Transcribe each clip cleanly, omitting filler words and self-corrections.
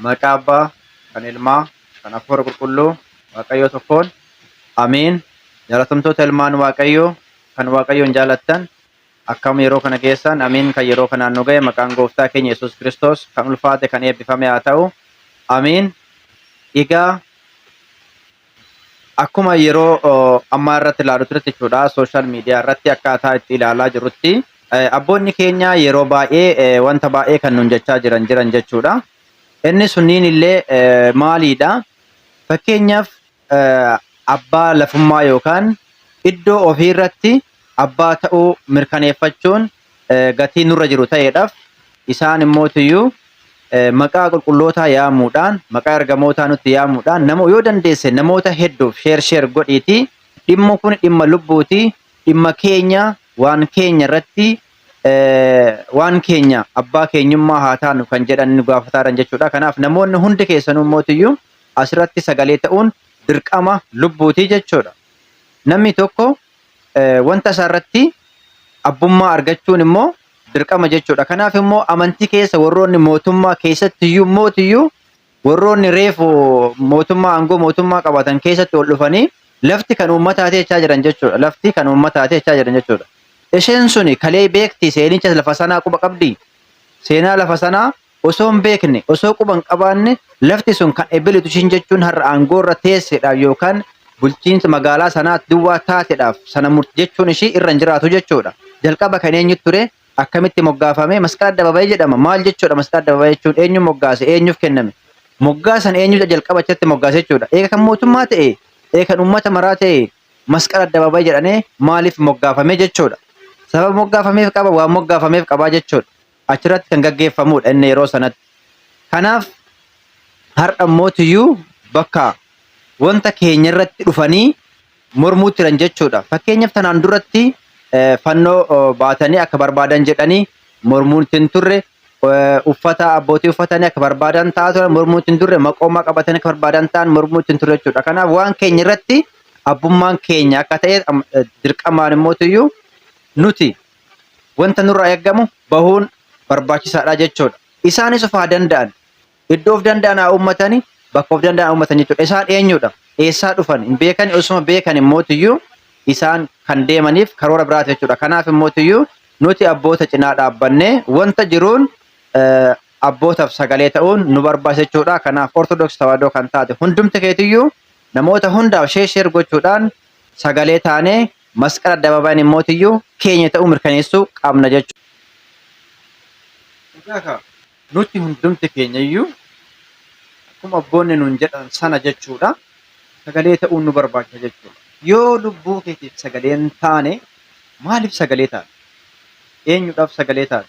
Maqaa Abbaa, kan Ilmaa, kan Hafuura Qulqulluu, Waaqayyoo tokkoon. Ameen. Jaalatamtoota ilmaan Waaqayyoo kan Waaqayyoon jaalattan akkam yeroo kana geessan amiin kan yeroo kanaan nu ga'e maqaan gooftaa keenya Yesuus Kiristoos kan ulfaate kan eebbifame haa ta'u. Amiin. Egaa akkuma yeroo ammaa irratti ilaalu turetti jechuudha sooshaal miidiyaa irratti akkaataa itti ilaalaa jirrutti abboonni keenya yeroo baay'ee wanta baay'ee kan nun jechaa jiran jiran jechuudha. Inni sunniin illee maaliidha? Fakkeenyaaf abbaa lafummaa yookaan iddoo ofii irratti abbaa ta'uu mirkaneeffachuun gatii nurra jiru ta'eedhaaf isaan immootiyyuu maqaa qulqullootaa yaamuudhaan maqaa ergamootaa nutti yaamuudhaan nama yoo dandeesse namoota hedduuf sheer sheer godhiitii dhimma kun dhimma lubbuuti dhimma keenya waan keenya irratti waan keenya abbaa keenyummaa haa taanu kan jedhan nu gaafataaran jechuudha. Kanaaf namoonni hundi keessanuu mootiyyuu asirratti sagalee ta'uun dirqama lubbuuti jechuudha. Namni tokko wanta isaa irratti abbummaa argachuun immoo dirqama jechuudha. Kanaaf immoo amantii keessa warroonni mootummaa keessatti iyyuu mootiyyuu warroonni reefu mootummaa aangoo mootummaa qabatan keessatti ol dhufanii lafti kan uummataati jechaa jiran jechuudha. Lafti kan uummataati jechaa jiran jechuudha. Isheen suni kalee beekti seenicha lafa sanaa quba qabdi. Seenaa lafa sanaa osoo hin beekne osoo quba hin qabaanne lafti sun kan ebeluuti ishiin jechuun har'a aangoo irra teesseedhaaf yookaan bulchiinsa magaalaa sanaa duwwaa taateedhaaf sana murti jechuun ishii irra hin jiraatu jechuudha. Jalqaba kan eenyu ture akkamitti moggaafame masqala addababayii jedhama maal jechuudha masqala addababayii jechuun eenyu moggaase eenyuuf kenname moggaasan eenyu jalqaba achitti moggaase jechuudha. Eega kan mootummaa ta'e eega kan uummata maraa ta'e masqala addababayii jedhamee maaliif moggaafame jechuudha. Sababa moggaafameef qaba waan moggaafameef qabaa jechuudha. Achirratti kan gaggeeffamudha inni yeroo sanatti. Kanaaf har'a mootiyyuu bakka wanta keenya irratti dhufanii mormuu turan jechuudha. Fakkeenyaaf tanaan duratti fannoo baatanii akka barbaadan jedhanii mormuun hin turre, uffata abbootii uffatanii akka barbaadan ta'aa turan mormuun hin turre, maqoomaa qabatanii akka barbaadan ta'an mormuun hin turre jechuudha. Kanaaf waan keenya irratti abbummaan keenya akka ta'e dirqamaan immootiyyuu nuti wanta nurraa eegamu bahuun barbaachisaadha jechuudha. Isaanis of haa danda'an. Iddoo of danda'an haa uummatani, bakka of danda'an haa uummatan jechuudha. Isaan eenyudha? Eessaa dhufan? Hin beekan osuma beekan immootiyyuu isaan kan deemaniif karoora biraati jechuudha. Kanaaf immootiyyuu nuti abboota cinaa dhaabbannee wanta jiruun abbootaaf sagalee ta'uun nu barbaachisa jechuudha. Kanaaf Ortodoks Tawaahidoo kan taate hundumti keetiyyuu namoota hundaaf shee sheer gochuudhaan sagalee taanee masqala addabaabaayii immootiyyuu keenya ta'uu mirkaneessuu qabna jechuudha. Egaa kaa nuti hundumti keenya iyyuu akkuma abboonni nuun jedhan sana jechuudha sagalee ta'uun nu barbaachisa jechuudha. Yoo lubbuu keetiif sagalee hin taane maaliif sagalee taata? Eenyudhaaf sagalee taata?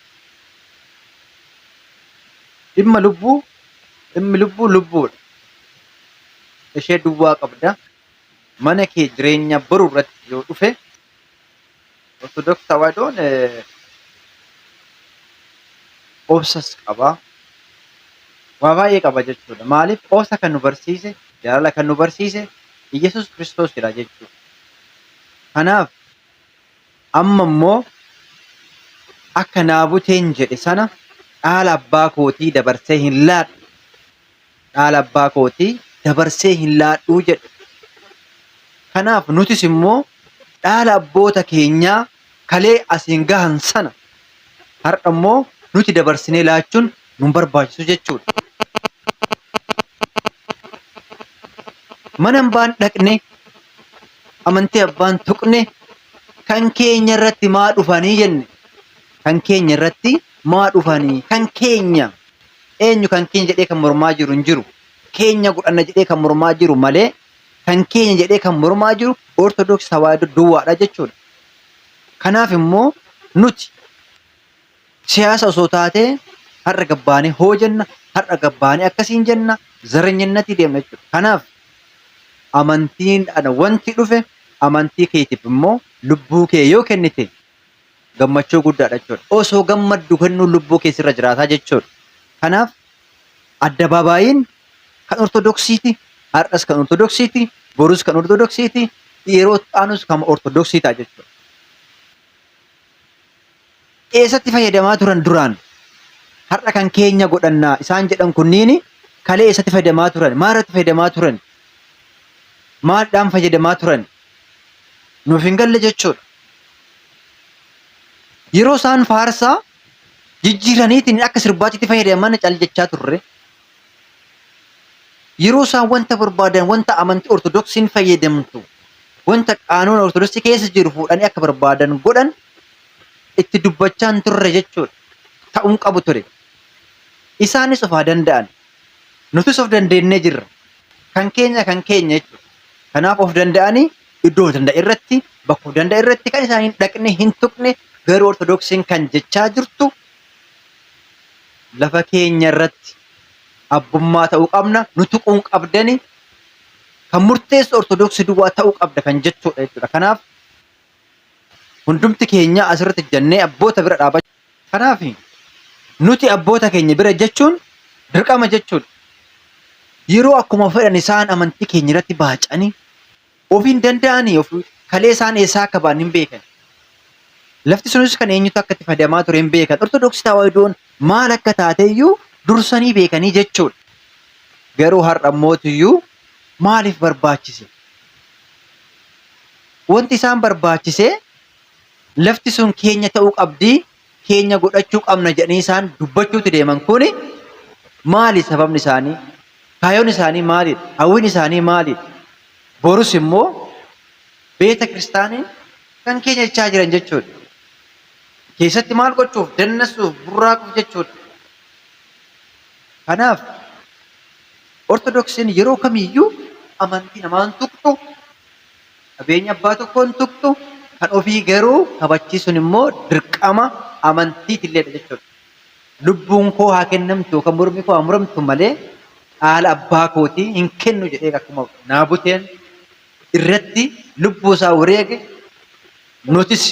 Dhimma lubbuu dhimmi lubbuu lubbuudha. Ishee duwwaa qabda. Mana kee jireenya boru irratti yoo dhufe Ortodoks Tawaahidoon obsas qaba. Waa baay'ee qaba jechuudha. Maaliif obsa kan nu barsiise, jaalala kan nu barsiise Iyyasuus Kiristoosidha jechuudha. Kanaaf amma immoo akka Naabuteen jedhe sana dhaala abbaa kootii dabarsee hin laadhu. Dhaala abbaa kootii dabarsee hin laadhuu jedhe. Kanaaf nutis immoo dhaala abboota keenyaa kalee asiin gahan sana har'a immoo nuti dabarsinee laachuun nun barbaachisu jechuudha. Mana hambaan dhaqne amantii abbaan tuqne kan keenya irratti maa dhufanii jenne kan keenya irratti maa dhufanii kan keenya eenyu kan keenya jedhee kan mormaa jiru hin jiru keenya godhanna jedhee kan mormaa jiru malee kan keenya jedhee kan mormaa jiru Ortodoksii Tawaahidoo duwwaadha jechuudha. Kanaaf immoo nuti siyaasa osoo taatee har'a gabbaanee hoo jenna, har'a gabbaanee akkasiin jenna, zaranyannatii deemna jechuudha. Kanaaf amantiin wanti dhufe amantii keetiif immoo lubbuu kee yoo kennite gammachuu guddaadha jechuudha. Osoo gammaddu kennuun lubbuu kee sirra jiraataa jechuudha. Kanaaf addabaabaayiin kan Ortodoksiiti, har'as kan Ortodoksiiti, borus kan Ortodoksiiti, yeroo itti aanus kan Ortodoksii ta'a jechuudha. Eessatti fayyadamaa turan duraan? Har'a kan keenya godhannaa isaan jedhan kunniin Kalee eessatti fayyadamaa turan? Maal irratti fayyadamaa turan? Maaldhaan fayyadamaa turan? Nuuf hin galle jechuudha. Yeroo isaan faarsaa jijjiiraniitiin akka sirbaatti fayyadaman cal jechaa turre. Yeroo isaan wanta barbaadan wanta amantii Ortodoksiin fayyadamtu wanta qaanuuna Ortodoksii keessa jiru fuudhanii akka barbaadan godhan itti dubbachaa hin turre jechuudha. Ta'uun qabu ture. Isaanis of haa danda'an. Nutis of dandeennee jirra. Kan keenya kan keenya jechuudha. Kanaaf of danda'anii iddoo of danda'e irratti bakka of danda'e irratti kan isaan hin dhaqne hin tuqne garuu Ortodoksiin kan jechaa jirtu lafa keenya irratti abbummaa ta'uu qabna nu tuquu hin qabdani kan murteessu Ortodoksii duwwaa ta'uu qabda kan jechuudha jechuudha. Kanaaf hundumti keenya asirratti jennee abboota bira dhaabachuu. Kanaaf nuti abboota keenya bira jechuun dirqama jechuudha. Yeroo akkuma fedhan isaan amantii keenya irratti baacanii of hin danda'anii of kalee isaan eessaa akka ba'an hin beekan. Lafti sunis kan eenyutu akka itti fayyadamaa ture hin beekan. Ortodoksii Tawaahidoon maal akka taate iyyuu dursanii beekanii jechuudha. Garuu har'a ammootiyyuu maaliif barbaachise? Wanti isaan barbaachise lafti sun keenya ta'uu qabdi, keenya godhachuu qabna jedhanii isaan dubbachuutti deeman kuni maali sababni isaanii? Kaayoon isaanii maalidha? Hawwiin isaanii maalidha? Borus immoo beeta kiristaaniin kan keenya jechaa jiran jechuudha. Keessatti maal gochuuf? Dannasuuf, burraaquuf jechuudha. Kanaaf Ortodoksiin yeroo kamiyyuu amantii namaan tuqxu, qabeenya abbaa tokkoo hin tuqxu, kan ofii garuu kabachiisuun immoo dirqama amantiitilleedha jechuudha. Lubbuun koo haa kennamtu yookaan mormi koo haa muramtu malee dhaala abbaa kootii hin kennu jedhee akkuma Naabuteen irratti lubbuu isaa wareege nutis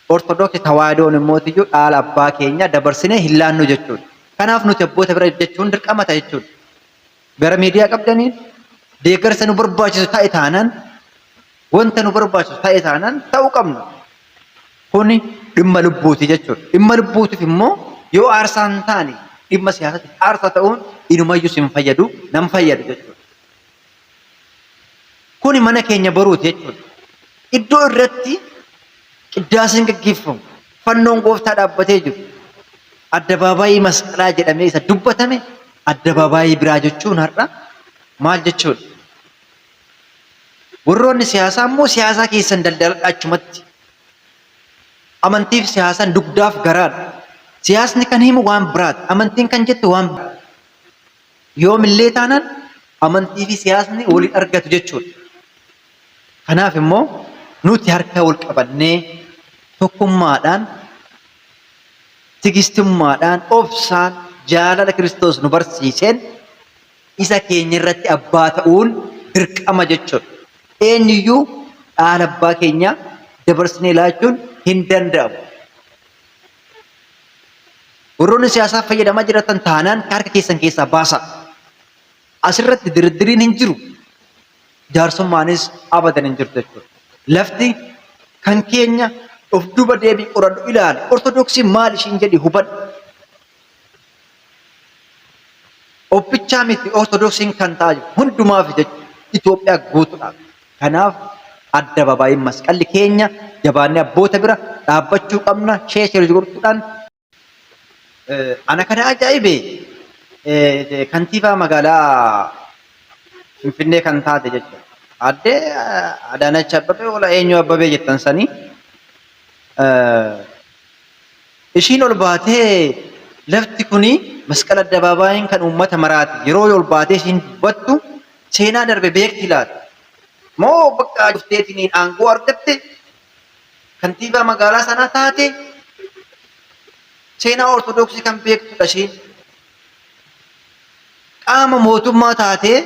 Ortodoksii Tawaahidoon immootiyyuu dhaala abbaa keenya dabarsinee hin laannu jechuudha. Kanaaf nuti abboota bira jechuun dirqama ta'a jechuudha. Gara miidiyaa qabdaniin deeggarsa nu barbaachisu ta'e taanaan wanta nu barbaachisu ta'e taanaan ta'uu qabna. Kuni dhimma lubbuuti jechuudha. Dhimma lubbuutiif immoo yoo aarsaa hin taane dhimma siyaasaatiif aarsaa ta'uun inumayyuu sin fayyadu nan fayyadu jechuudha. Kuni mana keenya boruuti jechuudha. Iddoo irratti qiddaaseen gaggeeffamu, fannoon gooftaa dhaabbatee jiru, addabaabaayii masqalaa jedhamee isa dubbatame addabaabaayii biraa jechuun har'a maal jechuudha? Warroonni siyaasaa immoo siyaasaa keessan daldaladhaa achumatti. Amantiif siyaasaan dugdaaf garaadha. Siyaasni kan himu waan biraati. Amantiin kan jettu waan biraati. Yoomillee taanaan amantii fi siyaasni waliin argatu jechuudha. Kanaaf immoo nuti harka wal qabannee tokkummaadhaan, tigistummaadhaan, obsaan, jaalala Kiristoos nu barsiiseen isa keenya irratti abbaa ta'uun dirqama jechuudha. Eenyuyyuu dhaala abbaa keenyaa dabarsinee laachuun hin danda'amu. Warroonni siyaasaaf fayyadamaa jiratan taanaan harka keessan keessaa baasaa. Asirratti diriddiriin hin jiru. Jaarsummaanis abadan hin jirtu jechuudha. Lafti kan keenya of duuba deebii qoradhu ilaali. Ortodoksiin maal ishiin jedhi hubadhu. Obbichaa miti Ortodoksiin kan ta'aa jiru hundumaaf jechuudha. Itoophiyaa guutuudhaaf. Kanaaf addababaayiin masqalli keenya jabaannee abboota bira dhaabbachuu qabna. Share share gochuudhaan. Ana kana ajaa'ibe kantiibaa magaalaa Finfinnee kan taate jechuudha. Addee Adaanach Abbabee wala eenyu Abbabee jettan sanii Ishiin ol baatee lafti kuni masqala addabaabaayiin kan uummata maraati. Yeroo ol baatee ishiin dubbattu seenaa darbe beekti laata? Moo bakka dhufteetiniin aangoo argatte kantiibaa magaalaa sanaa taate seenaa Ortodoksii kan beektudha ishiin. Qaama mootummaa taatee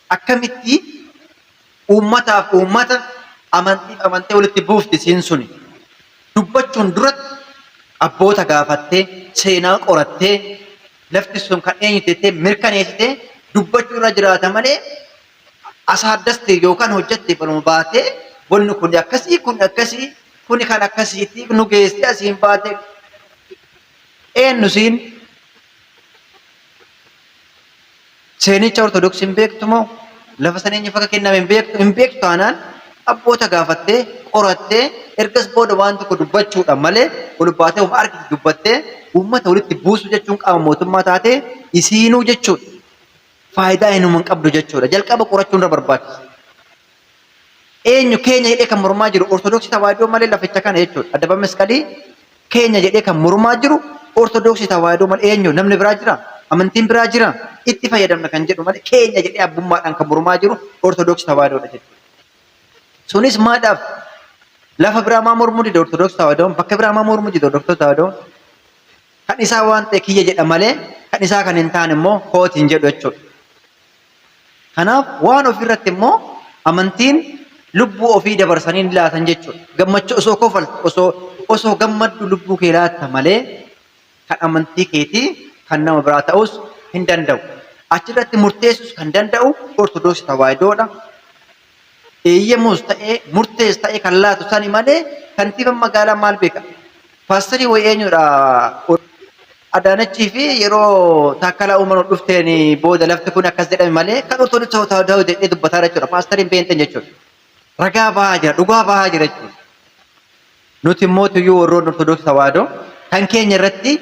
akkamitti uummataaf uummata, amantiif amantee walitti buufti isiin suni. Dubbachuun duratti abboota gaafattee, seenaa qorattee, lafti sun kan eenyuti jettee mirkaneessitee dubbachuu irra jiraata malee asaaddaste yookaan hojjatte baluma baatee wanni kun akkasii kun akkasii kuni kan akkasiitii nu geessee asiin baatee eenyu siin? Seenicha Ortodoksii hin beektu moo? Lafa sana eenyuuf akka kenname hin beektu? Hin beektu taanaan abboota gaafattee, qorattee, ergas booda waan tokko dubbachuudha malee ol baatee of argite dubbattee uummata walitti buusuu jechuun qaama mootummaa taatee isiinuu jechuudha. Faayidaa hinuma hin qabdu jechuudha. Jalqaba qorachuun irra barbaachisa. Eenyu keenya jedhee kan mormaa jiru Ortodoksii Tawaahidoo malee laficha kana jechuudha. Addababa Masqalii keenya jedhee kan mormaa jiru Ortodoksii Tawaahidoo malee eenyu namni biraa jira? Amantiin biraa jira? Itti fayyadamna kan jedhu malee keenya jedhee abbummaadhaan kan mormaa jiru Ortodoksii Tawaahidoodha jechuudha. Sunis maadhaaf lafa biraa maa mormuu dide Ortodoksii Tawaahidoon? Bakka biraa maa mormuu dide Ortodoksii Tawaahidoon? Kan isaa waan ta'e kiyya jedha malee kan isaa kan hin taane immoo kooti hin jedhu jechuudha. Kanaaf waan ofii irratti immoo amantiin lubbuu ofii dabarsanii ni laatan jechuudha. Gammachuu osoo kofaltu osoo osoo gammaddu lubbuu kee laatta malee kan amantii keetii kan nama biraa ta'us hin danda'u. Achirratti murteessuus kan danda'u Ortodoksii Tawaahidoodha. Eeyyamuus ta'ee murtees ta'ee kan laatu sani malee kantiibaan magaalaa maal beeka? Paasterii wayii eenyudha? Adaanachii fi yeroo Taakkalaa Uumaan ol dhufteen booda lafti kun akkas jedhame malee kan Ortodoksii Tawaahidoo jedhee dubbataa jechuudha. Paasteriin beenxeen jechuudha. Ragaa bahaa jira, dhugaa bahaa jira jechuudha. Nuti immoo tuyyuu warroonni Ortodoksii Tawaahidoo kan keenya irratti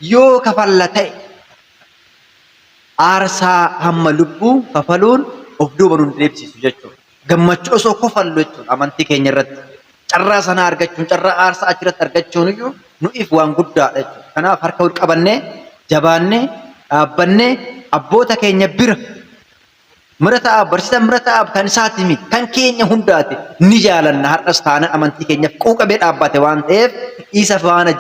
yoo kafalla ta'e aarsaa hamma lubbuu kafaluun of duuba nun deebisisu jechuudha. Gammachuu osoo kofallu jechuudha amantii keenya irratti. Carraa sanaa argachuun, carraa aarsaa achirratti argachuun iyyuu nu'iif waan guddaadha jechuudha. Kanaaf harka wal qabannee, jabaannee, dhaabbannee abboota keenya bira Mirataa barsiisaa Mirataa kan isaati miti kan keenya hundaati ni jaalanna har'as taanaan amantii keenyaaf quuqamee dhaabbate waan ta'eef isa faana.